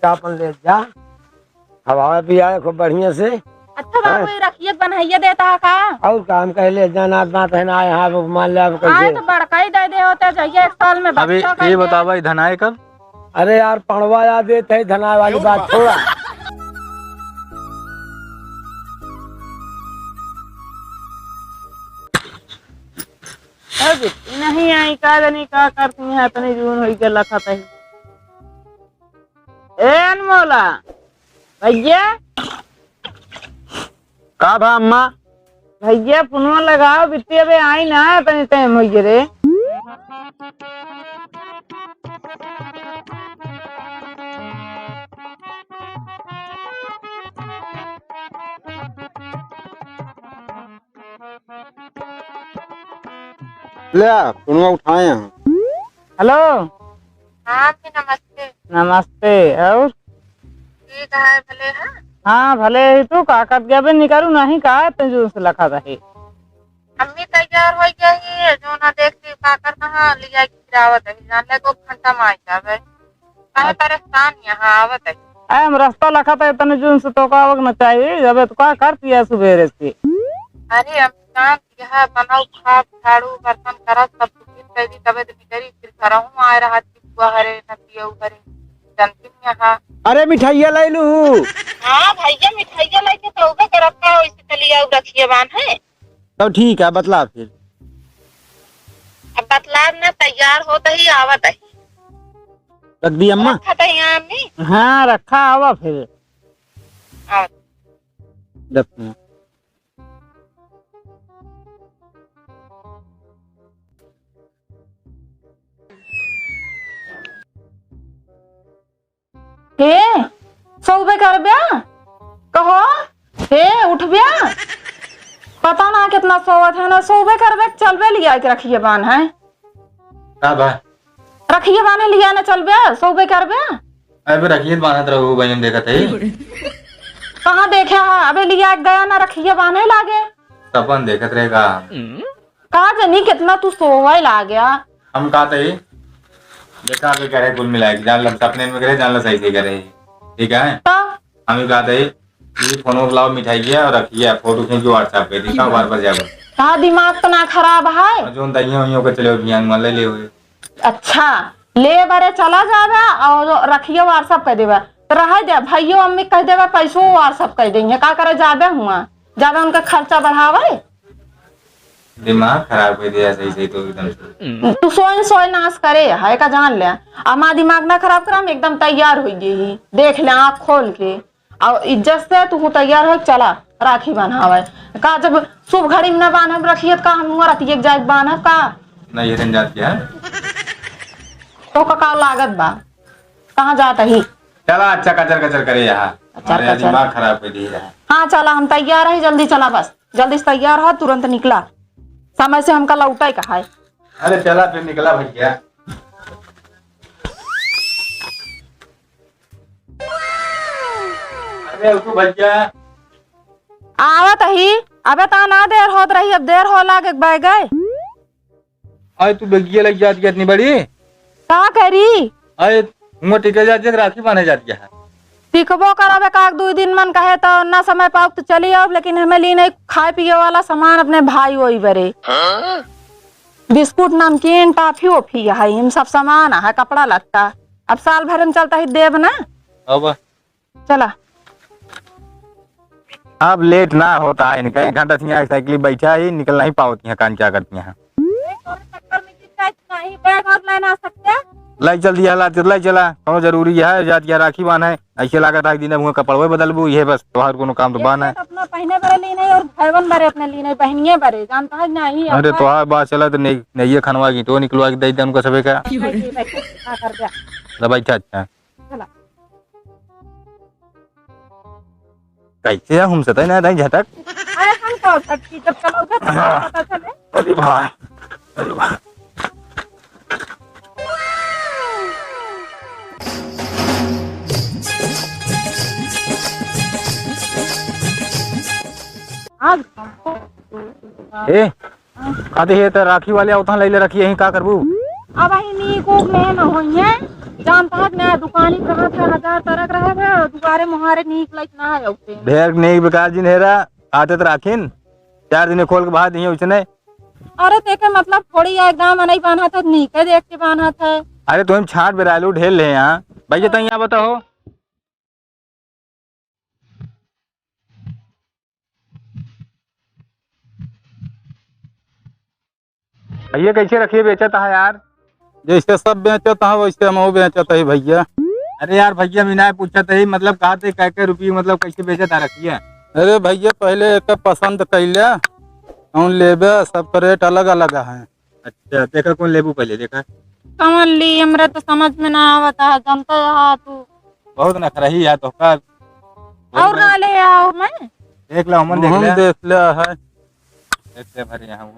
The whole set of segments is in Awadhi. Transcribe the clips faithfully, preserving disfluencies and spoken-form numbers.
का अपन ले जा, खवावे पियावे खूब बढ़िया से। अच्छा बाबू, हाँ? ये रखिए बनाइए देता है का? और काम कह ले, जाना बात है ना, यहाँ वो मान ले अब आए कैसे? तो बड़का ही दे दे होते, जाइए एक साल में अभी बच्चा ये कहिए। बतावा, ई धनाए कब? अरे यार, पढ़वा याद देते है, धनाए वाली बात छोड़ा। अरे, नहीं आई, का जानी का करती हैं, इतनी जून होई के लखत है। ए अनमोला, भैया। का भा अम्मा? भैया, फोनवा लगाओ, बिट्टी अबे आई ना, तनी टाइम होई रे। ले, फोनवा उठाए हैं। हेलो। हाँ, अम्मी, नमस्ते। नमस्ते, और? ठीक है, भले है? हाँ, भले ही। तू का करत गया बे, निकलू नहीं का, तू जून से लखत है। अम्मी तैयार हो गई है, जो ना देख ली का करना है, लिया के गिरावत है, जान ले दो घंटा में आ जावे। काहे परेशान यहाँ आवत है? अरे, हम रास्ता लखत है, तनी जून से तो का आवक न चाहिए, जब तो का करती है सुबेरे से? अरे, हम काम यह बनाओ, खाब, झाड़ू, बर्तन करब, सब कुछ कर दी, तबे तो निकली, फिर घरहूँ आए रहा, बुआ हरे, नतिया हरे, जनती यहाँ। अरे, मिठाइया ले लू। हाँ भैया, मिठाइया लेके तो उबे करब का, वैसे चली आओ, रखिए बान है। तो ठीक है, बतला फिर। अब बतला ना, तैयार होत ही आवत ही। रख दी अम्मा? रखा था यहाँ अम्मी। हाँ, रखा, आवा फिर। आवत। रख। हे, सोबे करब्या? कहो, हे, उठब्या? पता ना कितना सोवत है ना, सोबे करबे, चलबे लिया के रखिए बान है। का बा? रखिए बान है, लिया ना चलब्या, सोबे करब्या? अबे रखिए बान्हत रहो, बहन देखत है। कहाँ देखे है? अबे लिया के गया ना, रखिए बान है लागे। सपन देखत रहे का? का जनी कितना तू सोवे लाग गया। हम कहते ही देखा के करे कुल मिला के, जान लो सपने में करे, जान लो सही सही करे। ठीक है? तो? हम ही कहते ही, ये फोन उठलाओ, मिठाई है और रखिए, फोटो खींच के WhatsApp पे दिखाओ, बार बार जाओ। का दिमाग तो ना खराब है? और जोन दहिया उहियों के चले अभियान में ले ले हुए। अच्छा, ले बरे चला जाबे और रखिए WhatsApp कर देबे। तो रह दे, भैयो अम्मी कह देबे, पैसो WhatsApp कर देंगे। का करे जाबे हुआ, जाबे उनका खर्चा बढ़ावे। दिमाग खराब कर दिया सही सही तो एकदम से। तू सोए सोए नाश करे है का, जान ले। अम्मा दिमाग ना खराब करा, हम एकदम तैयार हो गई ही। देख ले आँख खोल के, और इज्जत से तू तैयार हो, चला राखी बान्हावे। का जब शुभ घड़ी में ना बान्हब रखिए, तो का हम हुआ रतिये के जाए बान्हब का? नहीं, ये दिन जात क्या है? तो का, का लागत बा? कहाँ जात ही? चला, अच्छा कचर कचर करे यहाँ। अच्छा हमारे कचर। दिमाग खराब कर दिए यहाँ। हाँ, चला, हम तैयार है, जल्दी चला, बस जल्दी से तैयार हो, तुरंत निकला, समय से हमका लौटे का है। अरे चला फिर निकला भैया। अरे उठो भैया। आवत ही, अबे ता ना देर होत रही, अब देर हो लागे बै गए। अरे तू बेगिया लग जात गया इतनी बड़ी। का करी? अरे हुआ टिके जात गया, राखी बांधे जात गया है। टिकबो करबे का, एक दू दिन मन कहे तो ना समय पाउब तो चली आउब, लेकिन हमें ली नहीं खाए पिए वाला सामान अपने भाई वही बरे। हाँ? बिस्कुट, नमकीन, टॉफी ओफी है, हम सब सामान है, कपड़ा लत्ता। अब साल भर में चलता ही देब ना। अब चला। अब लेट ना होता है इनका, एक घंटा से यहाँ साइकिल बैठा ही निकल नहीं पावती हैं, कान क्या करती हैं। तोरे चक्कर में कितना इतना ही बैग और लेना सकते हैं? लाई चल दिया, ला चल, लाई चला, कौनो जरूरी है, जात या राखी बांध है, ऐसे लागत है दिन हुआ कपड़वे बदलबू, ये बस तोहार कोनो काम तो बान है। अपना पहने बरे ली नहीं और भाईवन बरे अपने ली नहीं, बहनिये बरे, जानता है नहीं, अरे अपना तोहार बात चला तो नहीं, नहीं ये खनवा की तो निकलवा के दे दे उनका सबे का। नहीं, नहीं, नहीं, ना कर दे। ले बैठा, अच्छा। चला। कैसे है, हम सताई ना दाई झटक। अरे हम तो झटकी जब चलोगे तो हाँ। पता चले। अरे भाई, अरे भाई। आज ए, आते हे त राखी वाले आवत हैं, लइले रखी यहीं, का करबू? अब ही नीक उक ले न होइए। जानत हक ना, दुकानी पर रहत है, हजार तरक रहत है, दुआरे मुहारे नीक लाइक ना है उसे। ढेर नीक बेकार जिन हेरा, आदत राखिन, चार दिन खोल के बहा दिए उसने। अरे तेके मतलब थोड़ी है, एकदम नहीं बान्हत है, नीके देख के बान्हत है। अरे तुम छाट बेरालू ढेर ले यहाँ। भैया, तो यहाँ बताओ। भैया, कैसे रखिए बेचत है यार? जैसे सब बेचत है, वैसे हमहू बेचत है भैया। अरे यार भैया, मैं ना पूछत है, मतलब कहा थे कै कै रुपये, मतलब कैसे बेचत है रखिए? अरे भैया, पहले एक पसंद कैले, हम लेबे, सबका रेट अलग अलग है। अच्छा, देखा कौन लेबू पहले, देखा। कौन ली, हमरा तो समझ में ना आवत है, जानता है तू। बहुत नखरही है तो का। और ना ले आओ मैं। देख ला, हमन देख हम ले। देख ले है। देख ले भरे यहाँ।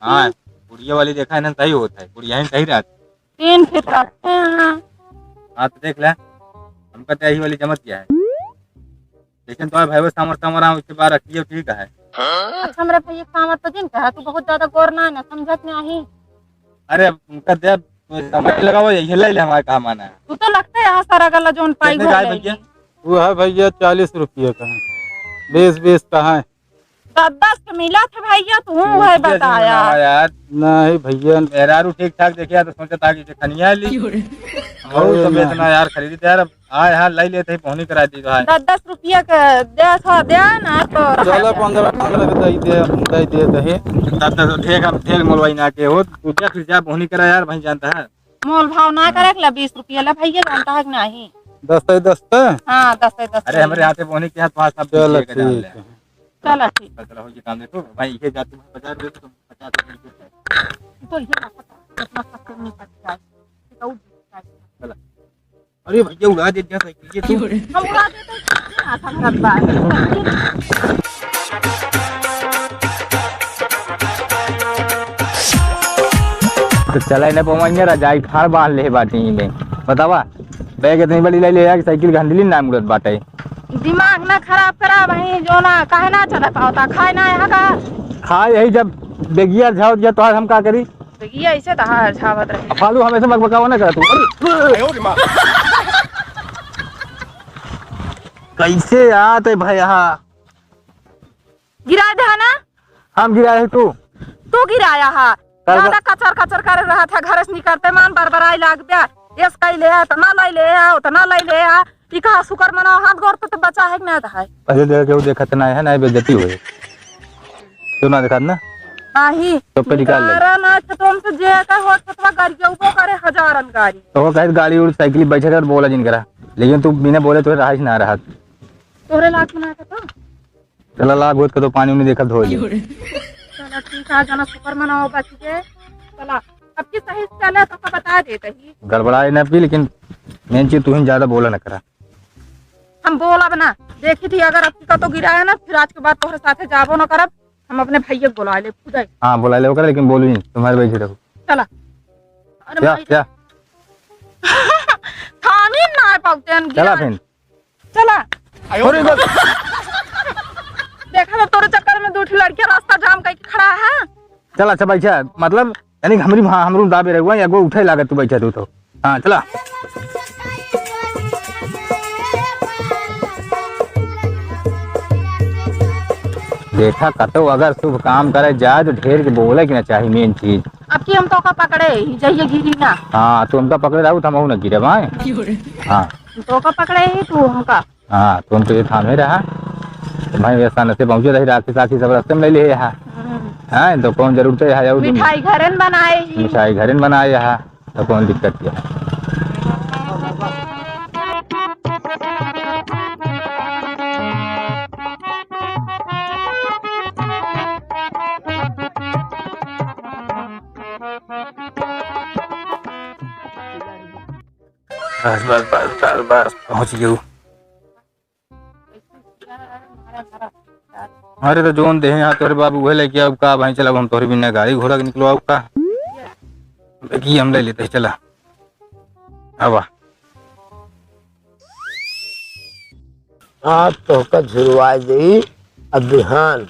हाँ, बुढ़िया वाली देखा है ना, सही होता है, बुढ़िया ही सही रहता है। तीन फीट रखते हैं। हाँ, तो देख ले, हमका तो यही वाली जमत गया है। लेकिन तो भाई, वो सामर सामर आऊँ, उसके बाद रखिए, ठीक है। अच्छा, मेरा भाई, एक काम तो जिन कहा, तू बहुत ज्यादा गौर ना है ना, समझत नहीं आई। अरे, उनका दे, तो समय लगाओ, यही ले ले, हमारे काम आना है। तू तो लगता है यहाँ सारा गला जोन पाई कितने का है भैया? वो है भैया, चालीस रुपये का है, बीस बीस का है। दस दस के मिला था भैया, तू है बताया। यार। नहीं भैया। मेहरारू ठीक ठाक देखिया तो सोचा था कि इसे खनिया ली। क्यों रे? और तो बेचना यार, खरीदी तो यार, अब आए हाल लाई लेते ही पहुनी करा दी तो है। दस दस रुपया के दे था, दे ना तो चलो, पन्द्रह पन्द्रह के दे दे, दे दे दही। दस दस, ठीक है, ठीक मोलवाई ना के हो, तू देख लीजिए, पहुनी करा यार, भाई जानता है। मोल भाव ना करे के ला, बीस रुपया ला भैया, जानता है कि नहीं? दस है दस है? हाँ, दस है दस अरे, है। हमारे हाथे बोने के हाथ पास सब चलो, ठीक है, जान ठीक ले। है। चलो, ठीक। चलो, चलो, हो ये काम देखो, भाई, ये जा तुम बाजार दे, तुम पचास रुपये की है। तो ये ना पता, कितना सस्ते में निकल जाए। तो वो चलो। अरे भैया, उड़ा दे दिया साइकिल, ये तो। हम उड़ा देते, कितना आसान बात है। तो चला इन्हें पवनिया रजाई फाड़ बांध ले बाटी में। बतावा, बैग इतनी बड़ी ले ले यार, साइकिल के हैंडल ही ना मुड़त बाटे। दिमाग ना खराब करा भाई, जो ना काहे ना चला पावता, खाए ना यहाँ का। खाए यही जब बेगिया झावत गया तो हम का करी? बेगिया ऐसे तो हाँ झावत रहे। फालू हमेशा बकबकावा ना कर तू। अरे। कैसे आते भाई यहाँ? गिराए दे ना। हम गिराए है तू। तू गिराया हा। का ज्यादा कचर कचर करे रहा था, घर से निकलते मान बरबराई लाग गया। एस कई ले आ, तना लाई ले आ, उतना लाई ले आ। ई कहा शुक्र मनाओ, हाथ गोड़ पे तो बचा है कि नहीं है? अरे देख, केहू देखत ना है, ना बेइज्जती होए। क्यों ना देखत ना? नाही। तो पे निकाल ले। तारा ना खेतों से जे का हो खेतवा गाड़ी के ऊपर करे हजारन गाड़ी। तो वो कहे गाड़ी और साइकिल बैठे कर बोला जिन करा, लेकिन तू बिना बोले तो रहा ही ना रहा। तोरे लाग ना के तो। चला लाग होत के तो पानी उनी देखत धो ले। चला ठीक है, जना शुक्र मनाओ बच के। चला, अब की सही से चले तो का बता देते ही। गड़बड़ाए ना पी, लेकिन मेन चीज तू ही ज्यादा बोला ना करा। हम बोलब ना, देखी थी अगर अब की का तो गिरा है ना, फिर आज के बाद तोहरे साथे जाबो ना करब, हम अपने भैया के बोला ले खुद ही। हाँ, बोला ले ओकरा, लेकिन बोलू नहीं, तुम्हारे बैठे रहो। चला। अरे क्या, भाई। क्या? थामी ना पाउते हैं, चला गिरा। फिर। चला। अरे बाप। देखा तो तोरे चक्कर में दो ठो लड़कियां रास्ता जाम करके खड़ा है। चल अच्छा बैठा, मतलब यानी कि हमरी, हाँ, हमरू दाबे रहुआ, एगो उठे लागत तू बैठा तू तो। हाँ, चला। देखा कतो अगर शुभ काम करे जाए तो ढेर के बोले के ना चाही, मेन चीज। अब की हम तो का पकड़े ही जाइए गिरी ना। हाँ, तू हमका पकड़े रहू तो हम ना गिरे भाई। हाँ। तो का पकड़े ही तू हमका। हाँ, तुम तो ये थामे रहा। तो भाई, ये सन से पहुँचे रही, राखी साखी सब रास्ते में ले लिए यहाँ। हम्म। हाँ, तो कौन जरूरत है यहाँ, और तुम मिठाई घरन बनाए ही। मिठाई घरन बनाए यहाँ, तो कौन दिक्कत है? बस, बस, बस, बस, बस, पहुँच गयो। अरे तो जोन देहे यहाँ तोरे बाबू उहे लेके आऊ का भाई, चला अब हम तोरे बिना गाड़ी घोड़ा के निकलवाऊ का? देखी हम ले लेते, चला। आवा। आज तोहका झुरवाए देई, अब बिहान,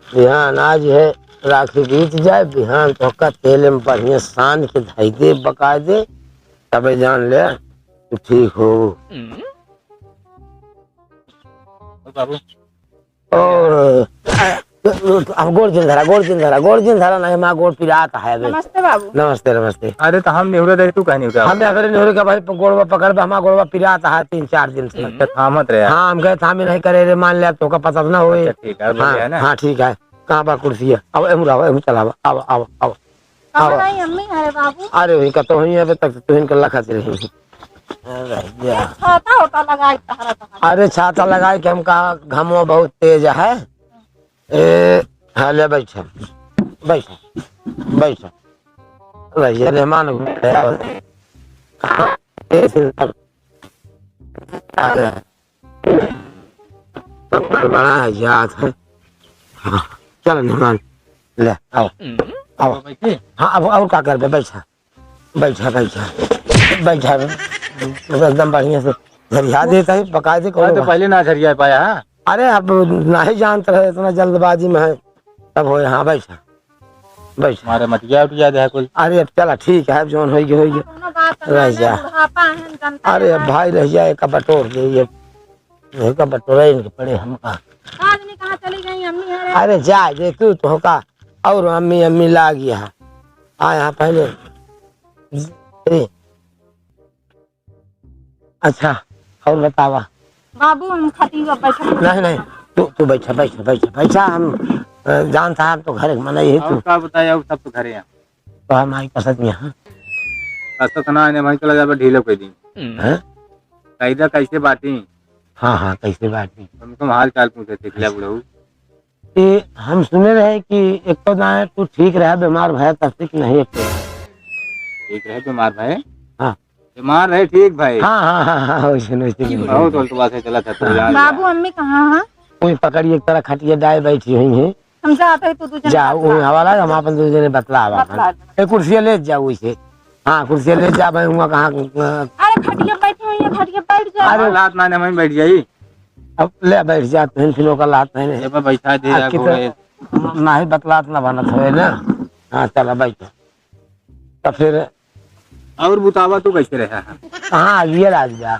बिहान आज है, राखी बीत जाए, बिहान तोहका तेल में बढ़िया सान के धई दे, बकाय दे, तबे जान ले तू ठीक हो। और बाबू? और, अब गोड़ जिन धरा, गोड़ जिन धरा, गोड़ जिन धरा, नहीं माँ, गोड़ पिरात है बे। नमस्ते बाबू। नमस्ते, नमस्ते। अरे तो हम निहुरा दे, तू काहे निहुरा? हम अगर निहुरे का भाई गोड़वा पकड़ बे, हमारा गोड़वा पिरात है तीन चार दिन से। अच्छा, थामत रहे। हाँ, हम कहे थामी नहीं करे रे, मान ले, अब तोका पता ना होए। अच्छा, ठीक है, अब हाँ, ले है ना? हाँ, ठीक है। कहाँ बा कुर्सी है? अब एहू रहो, एहू चलावा, अब, अब, अब। कहाँ आवा। नहीं अम्मी, अरे बाबू। अरे, वही का तो वही है, अबे तक तो इनका लखत रही। अरे, या। छाता होता लगा है तहरा, तहरा। अरे, छाता लगाए के हमका घमवा बहुत तेज है। ए, हाँ, ले बैठा, बैठा, बैठा। रहिए, मेहमान हो गए। कहाँ? ए, फिर तब। अरे। बड़ा याद है। हाँ, चल मेहमान, ले, आओ, आओ। बैठे? हाँ, अब और का करबे, बैठा, बैठा, बैठा, बैठा, एकदम बढ़िया से झरिया देता है, पका दे, कौन तो बात? पहले ना झरिया पाया, हाँ? अरे, अब नहीं जानत रहे, इतना जल्दबाजी में है, तब होए, हाँ, बैठा। बैठ। मारे मटिया उटिया दे कुल। अरे अब चला, ठीक है, अब जौन होई गे, होई गे। कोनो बात ना रह है, जा। बुढ़ापा है, जनता अरे है। अब भाई रह जाए, का बटोर दे, ये, ये का बटोरा इनके पड़े हमका। का जाने कहाँ चली गई अम्मी, अरे। अरे जा दे तू, तो का और अम्मी, अम्मी लाग यहाँ। आ यहाँ पहले। अरे। अच्छा, और बतावा। बाबू, हम खाती हुआ बैठा। नहीं, नहीं, तू, तू बैठा, बैठा, बैठा, बैठा। हम, अ, जानता है, हम तो घर के मनई है और तू। का बताए, और सब तो घरे हैं। तो हम आई कसत यहाँ। कसत ना आने भाई, चला जाबे ढीलो के दिन। हैं? कैदा कैसे बाटी? हाँ, हाँ, कैसे बाटी? तुम, तुम हाल चाल पूछे थे, खिला बुढ़ऊ। कि हम सुने रहे कि एक तो ना है, तू ठीक रहा, बीमार भया, तब से कि नहीं एक तो। ठीक रहे, बीमार भये? हाँ। बीमार रहे, ठीक भाई। हाँ, हाँ, हाँ, हाँ, वैसे, वैसे भी बहुत नहीं। उल्ट बात है, चला था, तो यार। बाबू, अम्मी कहाँ हैं? कोई पकड़ी एक तरह खटिया डाय बैठी हुई हैं। हम जाते हैं, तू दू जने जा, बतला। वो हवाला, हम अपन दू जने बतला आवा। बतला। ए, कुर्सिया ले जाओ वैसे। हाँ, कुर्सिया ले जा, भाई, हुआ कहाँ, अरे, खटिया बैठी हुई है, खटिया बैठ जा। अरे, लात ना, हम बैठ जाई। अब ले बैठ जा, तुहिन फिर ओकर लात नहीं रहे। ये पर बैठा दे, आ, या कितना गोड़े। नाही बतलात ना बनत होए ना। हाँ, चला बैठ। तो फिर और बुतावा तू कैसे रहा है? कहाँ आगिए लाग जा।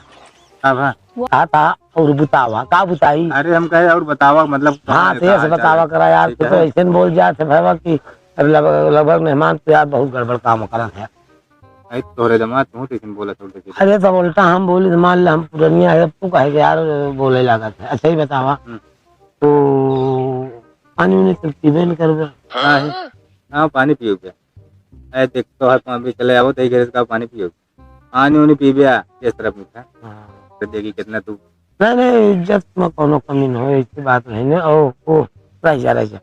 अब हाँ। कहा था और बुतावा, का बुताई? अरे हम कहे और बतावा, मतलब हाँ, कहाँ तो ये से बतावा करा यार, ठीक तू तो है। ऐसे न बोल जा, से भैया कि अब लग-, लगभग मेहमान तो यार बहुत गड़बड़ काम करत है। अरे तोहरे जमा तू तो ऐसे बोला छोड़ दे। अरे तब उल्टा हम बोली तो मान ले हम पुरनिया है, तू कहे कि यार बोले लागत है। अच्छा ही बतावा। हम्म। तो पानी उनी तो पीबे न करबे। हाँ, हाँ, पानी पियो क्या? अरे देख तो है, पानी चले आओ, तो ही घर का पानी पियो। पानी उनी पीबे आ, इस तरफ मीठा। हाँ। तो देखी कितना तू नहीं, नहीं, इज्जत में कोनो कमी न हो, ऐसी बात नहीं ने। ओ, ओ, रह जा, रह जा।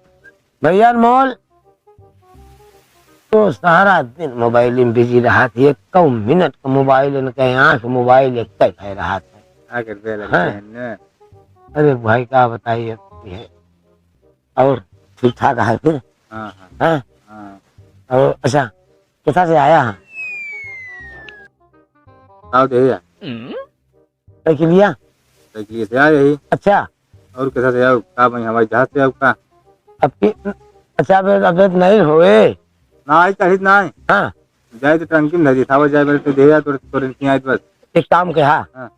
भैया अनमोल, तो सारा दिन मोबाइल में बिजी रहा थी, एक मिनट का मोबाइल इनके आँख मोबाइल एक तक है रहा था। का करबे लगे हाँ। हैं ने? अरे भाई, का बताइए, ये और ठीक ठाक है फिर? हाँ, हाँ। हाँ? हाँ। और अच्छा, कितना से आया है? आओ दे यार। साइकिलिया? साइकिलिया से आए यही। अच्छा। और कैसा से आओ? का भाई हवाई जहाज से आओ का? अब की, अच्छा, अबे, अबे नहीं होए। ना आई चढ़ित ना आई। हाँ। जाए तो टंकी में धरी था, वो जाए बोले तो दे यार, तोरे, तोरे नहीं आए तो बस। एक काम के, हाँ। हाँ।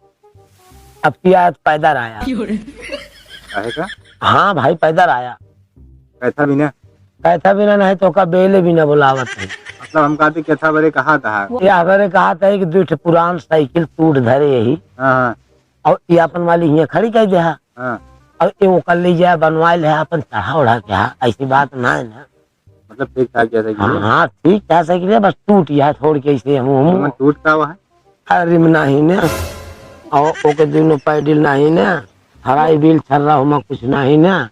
अब की आया तो पैदल आया। काहे का? हाँ भाई, पैदल आया। कैथा भी ना? कैथा भी ना, नहीं तो का बेले भी ना बुलावत है। मतलब हम कहते कैथा बरे कहा था। ये हमारे कहा था कि दू ठे पुरान साइकिल टूट धरे यही। हाँ, हाँ। और ये अपन वाली हियाँ खड़ी कर दे हा। हाँ। और ये ओकर ले जाए बनवाए ले हा, अपन चढ़ा उढ़ा के हा, ऐसी बात ना है ना। मतलब ठीक ठाक जैसे कि हाँ, ये? हाँ, ठीक ठाक साइकिल है, बस टूट गया है, छोड़ के इसे हम, हम मतलब टूट का हुआ है? अरे, में नहीं ना, और ओके दोनों पैडल नहीं ना, हराई बिल छर रहा हूँ, कुछ नहीं ना,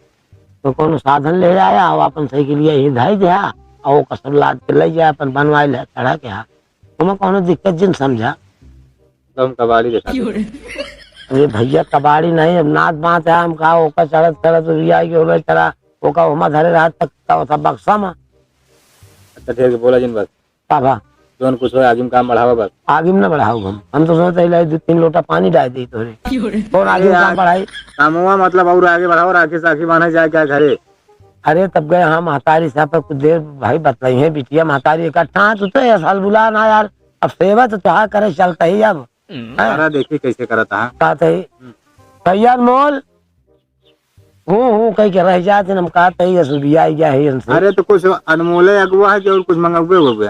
तो कोनो साधन ले आया, और अपन साइकिल यही धाई दिया, और ओकर सब लाद के ले जाए, अपन बनवाए ले, चढ़ा के हा। हमें कोनो दिक्कत जिन समझा। तो हम कबाड़ी देखा देते। अरे भैया, कबाड़ी नहीं, अब नात बात है, हम कहा, ओका चढ़त चढ़त उबिया के होबे चढ़ा, ओका ओमा धरे रहा तक का होता बक्सा में। अच्छा, ठीक है, बोला जिन बस। का बा? जौन कुछ हो, आगे में काम बढ़ावा बस। आगे में ना बढ़ाओ हम, हम तो सोचते हैं, लाई दो तीन लोटा पानी डाल दी तोरे। कौन आगे में काम यार, बढ़ाई? कामवा मतलब और आगे बढ़ाओ, राखी साखी बांधे जाए क्या घरे? अरे तब गए हाँ महतारी साहब पर कुछ देर भाई बतलाई है बिटिया महतारी इकट्ठा, तू तो ये साल बुला ना यार, अब सेवा तो तोहार करे चलता ही अब। हैं? सारा देखी कैसे करत है। कहत ही, हम्म। कहिया अनमोल? हूँ, हूँ, कह के रह जात हैं, हम कहत ही, ये सुबिया आई गया है इनसे। अरे तो कुछ अनमोले अगुआ है कि और कुछ मंगवे हुए?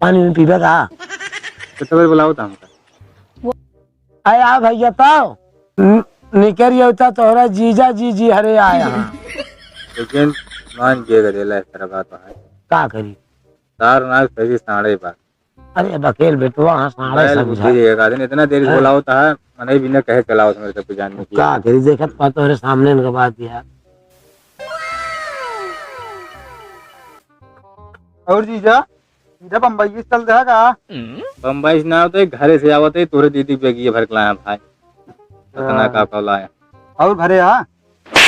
पानी में पीबे का? तो तबे बुलाओ था हमका। अरे आ भैया, ताओ, न-, निकर ये होता तोहरा जीजा जी, जी हरे आए हैं। लेकिन मान के गदेला है, तेरा बात है। का करी? तार नाक सही साढ़े बार। अरे बकेल बेटवा, हाँ, साढ़े बैल समझा। बुद्धि एक आदमी इतना देर हाँ। बोलाओ ता है, मने भी न कहे चलाओ मेरे से कुछ जानने की। का करी, देखत पा तोहरे सामने इनका बात यार। और जीजा, सीधा बम्बई से चल रहा का? बम्बई से ना होते, घरे से आवत है, तोरे दीदी बेगिए भर के लाया भाई। इतना हाँ। का का लाया। और घरे आ?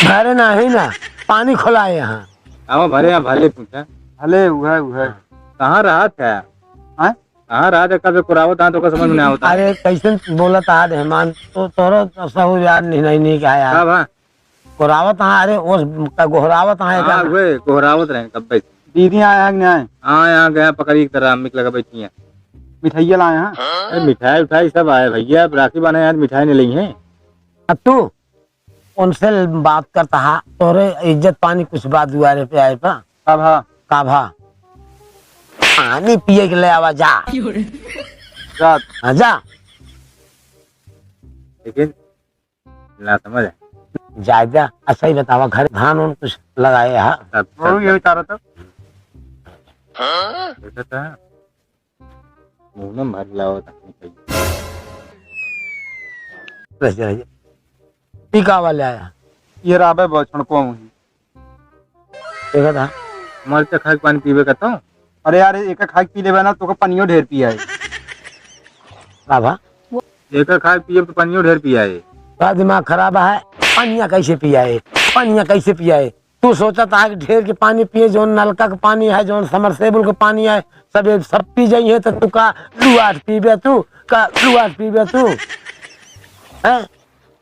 घरे नहीं ना, पानी खोलाए यहाँ। आओ भरे यहाँ, भले पूछा। भले उहे, उहे। हाँ। कहाँ रहा था? हाँ? कहाँ रहा था? कब से कुरावत हाँ तो का समझ में नहीं आवता। अरे कैसे बोला था मेहमान, तो तोरो सहूर यार नहीं, नहीं, नहीं कहा यार। कब हाँ? गोहरावत हाँ, अरे, ओस का गोहरावत हाँ, हाँ, एका। वे गोहरावत रहे, कब बैठ। दीदी आए हैं कि नहीं आए? हाँ, यहाँ गया पकड़ी की तरह, अम्मी के लगा बैठी हैं। मिठाइया लाए हैं? अरे, मिठाई उठाई सब आए भैया, अब राखी बांधे यार, मिठाई नहीं ली है। अब तू उनसे बात करता हा, तोरे इज्जत पानी कुछ बात दुआरे पे आए पा। का भा? का भा? पानी पिए के ले आवा जा। जा। हाँ, जा। लेकिन ना समझ। जायदा, अच्छा ही बतावा, घर धान उन कुछ लगाए हा? सब, सब, और ये सब। बेचारा तो। देखा था? मुंह में भर लाओ था, नहीं खाई। रह जा, रह जा। ई का वाले आया? ये राबे बछड़ को हुई। देखा था? मरचा खाए के पानी पीबे का तो? अरे यार, एक खाए के पी लेबे ना, तोके पनियो ढेर पियाए। का भा? एक खाए पिए तो पनियो ढेर पियाए। का दिमाग खराब है? पनिया कैसे पियाए? पनिया कैसे पियाए? तू सोचत है कि ढेर के पानी पिए, जौन नलका के पानी है, जौन समरसेबुल के पानी है, सब ये सब पी जाइए, तो तू का लुआट पीबे तू? का लुआट पीबे तू? हैं?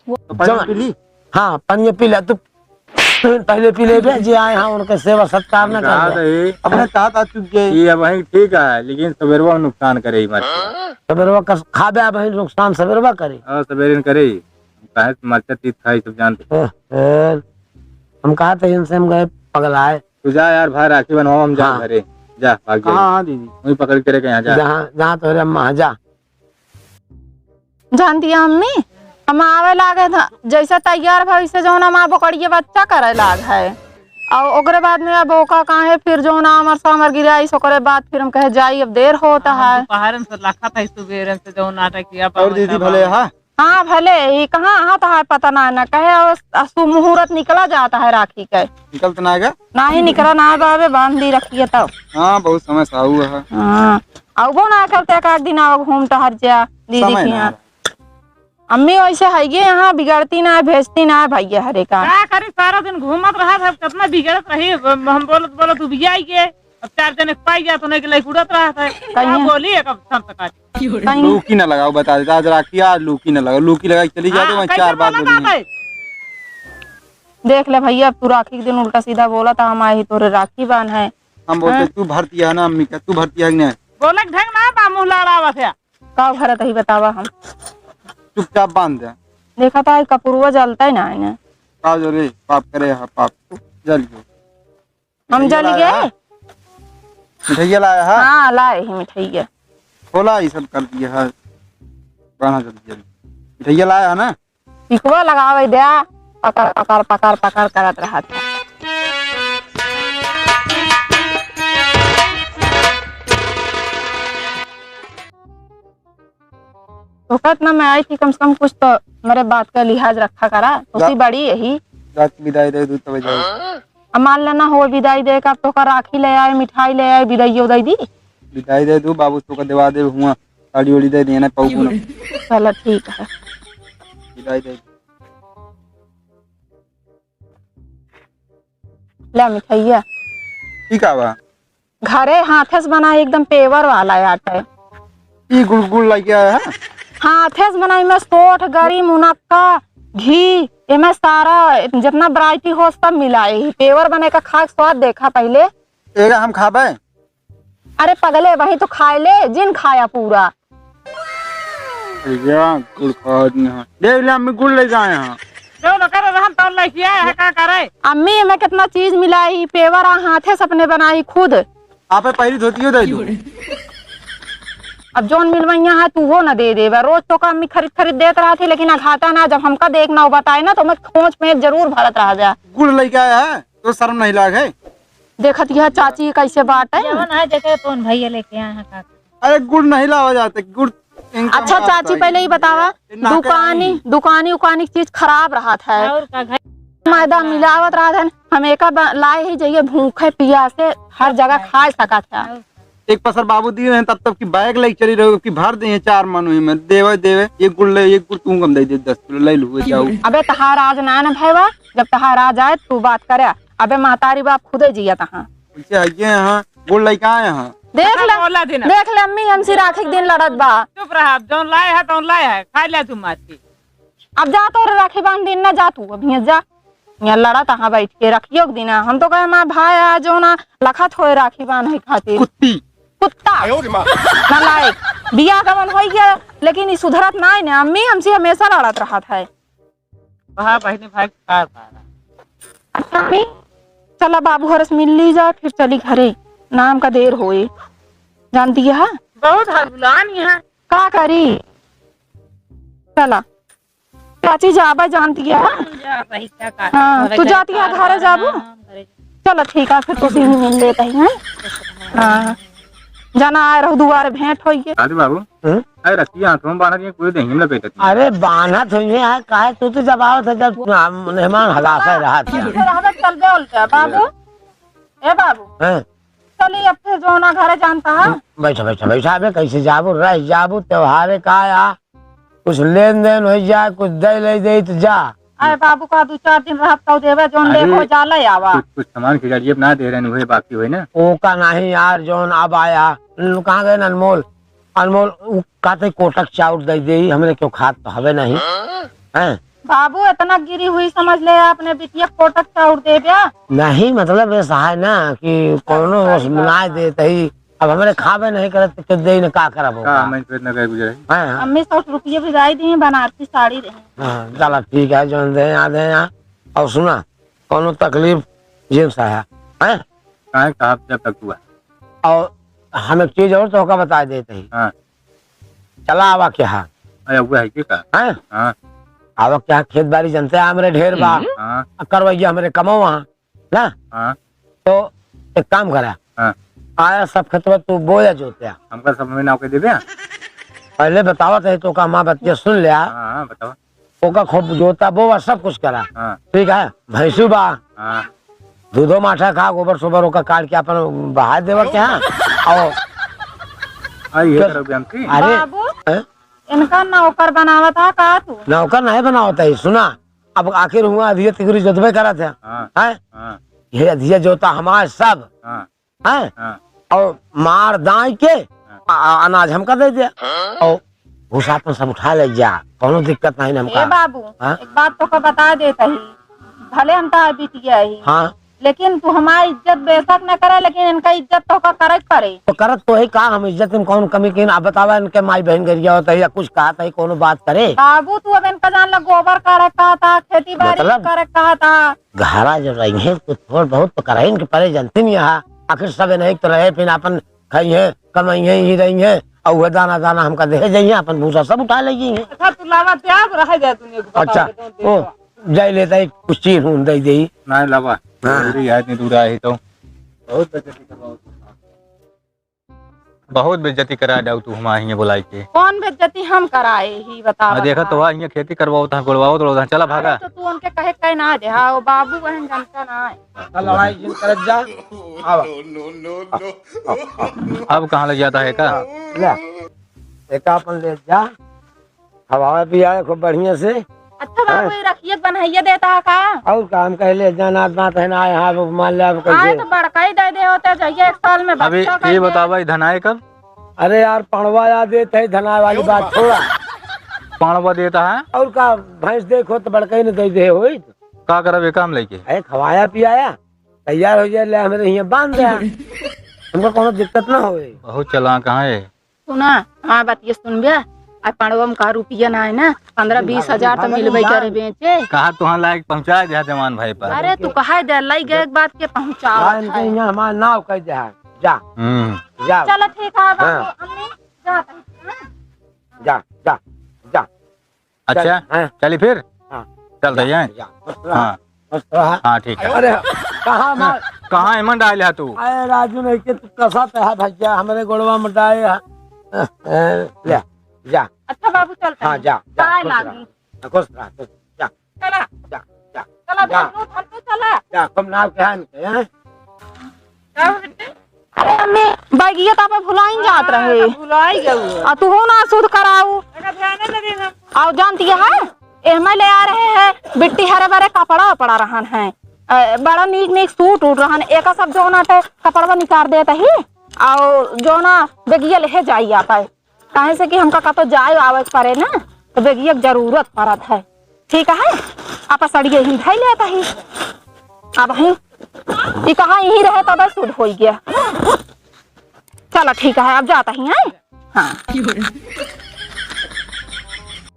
तो पानी जमा- पी ली? हाँ, पानी पी ले तू। तू पहले पी लेबे, जे आए हाँ, उनके सेवा सत्कार न कहा करबे। रहे। अपने कहा था चुप गए। ये अब वही ठीक है, लेकिन सवेरवा नुकसान करे ही मत। सवेरवा कर खाबे, अब वही नुकसान सवेरवा करे। हाँ, सवेरे न करे ही। हम काहे से मरचा तीत खाई, सब जानते। ए, ए, हम कहा थे इनसे, हम गए पगलाए। तू जा यार, भाई राखी बनवाओ, हम जा हाँ। घरे। जा, भाग जा। हाँ, हाँ, दीदी। वहीं पकड़ के रखे यहाँ, जा। जहाँ, जहाँ तोहरे अम्मा, हाँ, जा। जानती है अम्मी, हम आवे लागे था, जैसे तैयार भा, वैसे जौन हमार बोकड़िए बच्चा करे लाग है। और ओकरे बाद में अब ओका काहे फिर जौन आमर सामर गिराइस, ओकरे बाद फिर हम कहे जाई, अब देर होता हाँ, है। दोपहरन से लखत है, सुबेरन से जौन नाटक किया, और पावन दीदी का भले बाबा। हाँ? हाँ, भले, ई कहाँ हाथ है पता ना, ना कहे, और अशुभ मुहूर्त निकला जाता है राखी के। निकलत ना आएगा? नाही निकला ना आएगा, अबे बांध दी रखिए तब। हाँ, बहुत समय से आऊ है। हाँ, आउबो ना करते, एक आध दिन आओ, घूम टहर जा, दीदी समय के ना यहाँ। आएगा। अम्मी वैसे है ये यहाँ बिगड़ती ना है, भेजती ना है भैया हरे का। का करी, सारा दिन घूमत रहा था, कितना बिगड़त रही, हम बोलत बोलत उबिया गए। अब चार जने के पाई जात, उन्हें के लइक उड़त रहत है। का कहिए। बोली एक अब संस्कार। कहीं लूकी ना लगाओ, बता देता, आज राखी, आज लूकी ना लगाओ, लूकी लगा के चली जाते, हाँ, वहीं कैसे चार बात बोला बोली। जाता है? देख ले भैया, अब तू राखी के दिन उल्टा सीधा बोला था, हम आए ही तोरे राखी बांध है। हम बोलते, हाँ? तू भरती है ना अम्मी का, तू भरती है कि नहीं? बोले के ढंग ना बा, मुंह लड़ावत है। का भरत ही बतावा हम। चुपचाप बांध दे। देखा था, कपुरुआ जलता ही ना है ना। का जो रे, पाप करे है, पाप। जल गयो। हम मिठाइया जल लाया गए? है? मिठाइया लाया है? हाँ, लाए ही मिठाइया। खोला, ये सब कर दिया है। बना जल्दी जल्दी। मिठाइया लाया है ना? टिकवा लगावे द्या, पकड़, पकड़, पकड़, पकड़ करत रहत है। तो कहत ना मैं आई थी, कम से कम कुछ तो मेरे बात का लिहाज रखा करा, उसी जा-, बड़ी यही। जाके विदाई दे दू तब जाई। अब मान लेना हो विदाई दे का, अब तोका राखी ले आए, मिठाई ले आए, विदाई उदाई दी। विदाई दे दू, बाबू तोका देवा दे हुआ, साड़ी ओड़ी दे दिए ना, पाऊ पूनम। चलो ठीक है। विदाई दे। ले मिठाइया। ठीक है बा। घरे हाथे से बनाए एकदम पेवर वाला आटा है। ई गुड़ गुड़ लेके आया है? हाथे से बनाई में सोठ, गरी, मुनक्का, घी, एमे सारा जितना variety हो, सब मिला है। पेवर बने का खा के स्वाद देखा पहिले। एगा हम खाबे। अरे पगले, वही तो खाए ले, जिन खाया पूरा। भैया, गुड़ खात नहीं है। देख ले, अम्मी गुड़ लेके आए हैं। जो न करे रहन, तौन लेके आए हैं, का करे? अम्मी, एमे कितना चीज मिला है, पेवर आ हाथे से अपने बनाई खुद। आपे पहली धोतियो दे दू। अब जौन मिलवैया है, तू हो न दे देबा। रोज तो का अम्मी खरीद खरीद देत रहत ही, लेकिन अघाटा ना, जब हमका देख ना हो बताए ना, तो मैं खोंच में जरूर भरत रह जा। गुड़ लेके आया है, तो शर्म नहीं लाग है? देखत यह चाची कैसे बाटे। जवन है, देखे कौन भैया लेके आए हैं, का? अरे गुड़ नहीं लावा जाते, गुड़ इनका अच्छा, मार चाची, पहले ही बतावा, ये नाके दुकानी, नहीं। दुकानी उकानी की चीज खराब रहत है। और का घर मैदा मिलावत रहत है, हम एका ब-, लाए ही जाइए भूखे पियासे हर जगह खा सकत है। और एक पसर बाबू दिए हैं, तब तक की बैग लेके चली रहो कि भर दे चार मन हुई में, देवे, देवे, ये गुड़ ले, ये गुड़ तू कम दे दे, दस किलो ले लुए जाऊ। अबे तहार आज ना, ना भैया, जब तहार आ जाए तू बात करे। अबे महतारी बाप खुदे जिया तहाँ। उनसे आइए यहाँ, गुड़ लेके आए हैं। देख ले, बोला दिन। देख ले अम्मी, हमसे राखी के दिन लड़त बा। चुप रहा, अब जौन लाए है, तौन लाए है, खा ले तू मार के। अब जा तोरे राखी बांध दिन ना, जा तू, अब यहाँ जा। यहाँ लड़ा तहाँ बैठ के रखियो के दिन। हम तो कहे, "माँ भाई, आ जो ना लखत होए राखी बांधे खातिर।" कुत्ती। कुत्ता। आयो रे माँ। नालायक। बियाह गवन होई गया, लेकिन ई सुधरत नाई ने। अम्मी हमसे हमेशा लड़त रहत है। हाँ, बहिनी भाई के कार भाड़ा। अच्छा अम्मी, चला बाबू हरस मिल ली जा, फिर चली घरे। नाम का देर होए। जानती है? बहुत हगुलान यहाँ। का करी? चला। चाची जाबे जानती है। जा भाई, क्या कर-, हाँ, तू जाती है घरे जाबू? हाँ, घरे। चलो ठीक है, फिर तुसी भी मिल लेते हैं, हैं? हाँ। जना आए रहो दुआरे भेंट होइए। दादी बाबू, हम्म? अरे रखिए हाथों में बांधत, ये पूरे देही में लपेटत नहीं। अरे बांधत होइए यार, काहे तू तो जब आवत है जब मेहमान हलासा रहत है। चल बे उल्टा बाबू। ए बाबू। हैं? चली अब फिर जो ना घरे जानता है। बैठा, बैठा, बैठा, अबे कैसे जाबू, रह जाबू, त्योहारे का आ, कुछ लेन देन होइ जाए, कुछ दे ले दे तो जा। अरे बाबू का दू चार दिन रहब तौ देवे, जौन ले अरे, हो जा ले आवा। कुछ, कुछ सामान खिचड़िए बना दे रहे हैं, वही बाकी हुए ना। ओका नहीं यार, जौन अब आया, कहाँ गए अनमोल? अनमोल, उ कहते कोटक चाउर दे दे, हमरे क्यों खात तो हवे नहीं। हैं? बाबू, इतना गिरी हुई समझ ले, अपने बिटिया कोटक चाउर दे द्या। नहीं, मतलब ऐसा है ना कि कौनो सही बात ना है। देत ही, अब हमरे खाबे नहीं करत तो के दे न का करब का ओका? हम इतना गए गुजरे? हाँ, हाँ। अम्मी सौ रुपये भिजाई दी, बनारसी साड़ी रही। हाँ, चला ठीक है, जौन दे यहाँ, दे यहाँ। और सुना, कौनो तकलीफ जिन सा है, हैं? काहे का आप जब तक हुआ? और हम एक चीज और तोहका बताइ देत ही। हाँ। चला आवा के हा। अरे, वो है कि का? हैं? हाँ। आवा के हा, खेत बारी जनते हमरे ढेर बा। हाँ। आ करवैया हमरे कमवा, ना? हाँ। तो एक काम करा। हाँ। आया सब खेतवा तू बोया जोत्या। हमका सब में नाव के देबे? पहले बतावत है तोका माँ बतिया सुन ल्या। हाँ, हाँ, बतावा। ओका खूब जोता बोवा, सब कुछ करा। हाँ। ठीक है, भैंसू बा। हाँ। दूधो माठा खा, गोबर सोबर ओका काट के अपन बहा देवा के हा। और हाँ, ये फिर करो जानती। अरे, बाबू, हैं? इनका नौकर बनावत हा का तू? नौकर नहीं बनावत है, सुना, अब आखिर हुआ अधिया तिगरी जोतबे करत है। हाँ। हैं? हाँ। ये अधिया जोता हमार सब। हाँ। हैं? हाँ। और मार दाई के हाँ। आ, आ, अनाज हमका दे दे। हाँ। और भूसा अपन सब उठा ले जा, कौनो दिक्कत नहीं हमका। ए बाबू, हाँ? एक बात तोका बता देत ही, भले हम तार बिटिया ही, हाँ। लेकिन तू हमार इज्जत बेशक न करे, लेकिन इनका इज्जत तोका करे के पड़े। तो करत तो है का, हम इज्जत में कौन कमी की ना बतावा, इनके माई बहन गरिया होता है या कुछ कहा था, कौनो बात करे। बाबू, तू अब इनका जान ला, गोबर काढ़े कहा था, खेती बाड़ी मतलब? करे कहा था। घरा जब रही हैं, तो थोड़ बहुत तो करहिन के परे जनती नहीं यहाँ। आखिर सब नहीं तो रहे, फिर अपन खाई हैं, कमाई हैं, ही रही हैं, और वह दाना दाना हमका दे जाइए, अपन भूसा सब उठा ले जाइए। अच्छा, तू लावा त्याग रह जा, तू नहीं बता अच्छा, दे, दे ओ, दे। जाई लेता है, कुछ चीज हूँ दे दे। नहीं लावा, हाँ। जरूरी है, इतनी दूर आए ही तो। बहुत बेइज्जती करवाओ। बहुत बेइज्जती करा जाऊ तू हमारे हियाँ बुलाई के। कौन बेइज्जती हम कराए ही, बतावा हाँ, देखा तो। तो वहाँ हियाँ खेती करवाओ था, गोड़वाओ तो चला भागा। अरे तो तू उनके कहे कहे ना दे, हाँ, वो बाबू बहन जनता ना है। का लड़ाई जिन करत जा। आवा। अब कहाँ लग जाता है का? ले। एका अपन ले जा। खवावे पियावे खूब बढ़िया से। अच्छा बाबू, हाँ। ये रखिए, बनाइए देता है का? और काम कह ले, जाना बात है ना, यहाँ वो मान ले अब कैसे? आए तो बड़का ही दे दे होते, जाइए एक साल में अभी बच्चा ये कहिए। बतावा, ये धनाए कब? अरे यार, पढ़वा याद देते है, धनाए वाली बात छोड़ा। पाड़वा देता है। और का, भैंस देखो तो बड़का ही न दे दे होई। का करब ये काम लेके? अरे खवाया पियाया, तैयार हो जाए, ले हमरे हियाँ बांध दे। हमका कोनो दिक्कत ना होए। बहुत चालाक है। सुना, हाँ, बतिया सुनबे। आ पाड़वा में का रुपया ना है ना, पन्द्रह बीस हजार तो मिलबे करे बेचे। कहा तुहाँ लायक पहुँचा दिया जवान भाई पर। अरे तू कहा दे, लाई गए एक बात के पहुँचावत है। इनके यहाँ हमार नाव कह दे है। जा। हम्म। जा। चलो ठीक है बाबू, हाँ। अम्मी, जा तनी, हाँ। जा, जा, जा। अच्छा, चल, हाँ। चली फिर? हाँ। चल जा, रही है? जा। हाँ। हाँ, ठीक है। अरे, कहाँ मार? कहाँ एमन डाल है तू? अरे राजू, नहीं के तू कसा पे है भैया, हमरे गोड़वा में डाए है। ले, जा। अच्छा बाबू, चलते हाँ, हैं। जा, जा, चाय खुश लागी। रह। खुश रह, खुश, जा। चला। जा, जा, चला, जा। धन तो चला। जा, तुम नाव के हैं इनके, हैं? का हो बेटे? अरे अम्मी, बैगिया तो आप भुलाई जात रहे। हाँ, भुलाई गऊ। आ तू हो ना शुद्ध कराऊ। अगर ध्यान न दे हम। आओ जानती है, एहमे ले आ रहे हैं, बिट्टी हरे बरे कपड़ा उपड़ा रहन है। अ, बड़ा नीक नीक सूट उठ रहन, एका सब जौन आटे कपड़वा निकाल देत ही, आओ जौना बेगिया लेहे जाई आता है। काहे से कि हमका कतो जाए आवे के परे ना, तो बेगिया के जरूरत पड़त है। ठीक है, आप सड़िया ही धई लेत ही। अब ही, ई कहा यही रहे तब शुद्ध होई गया। चला ठीक है, अब जात ही, हैं? हाँ।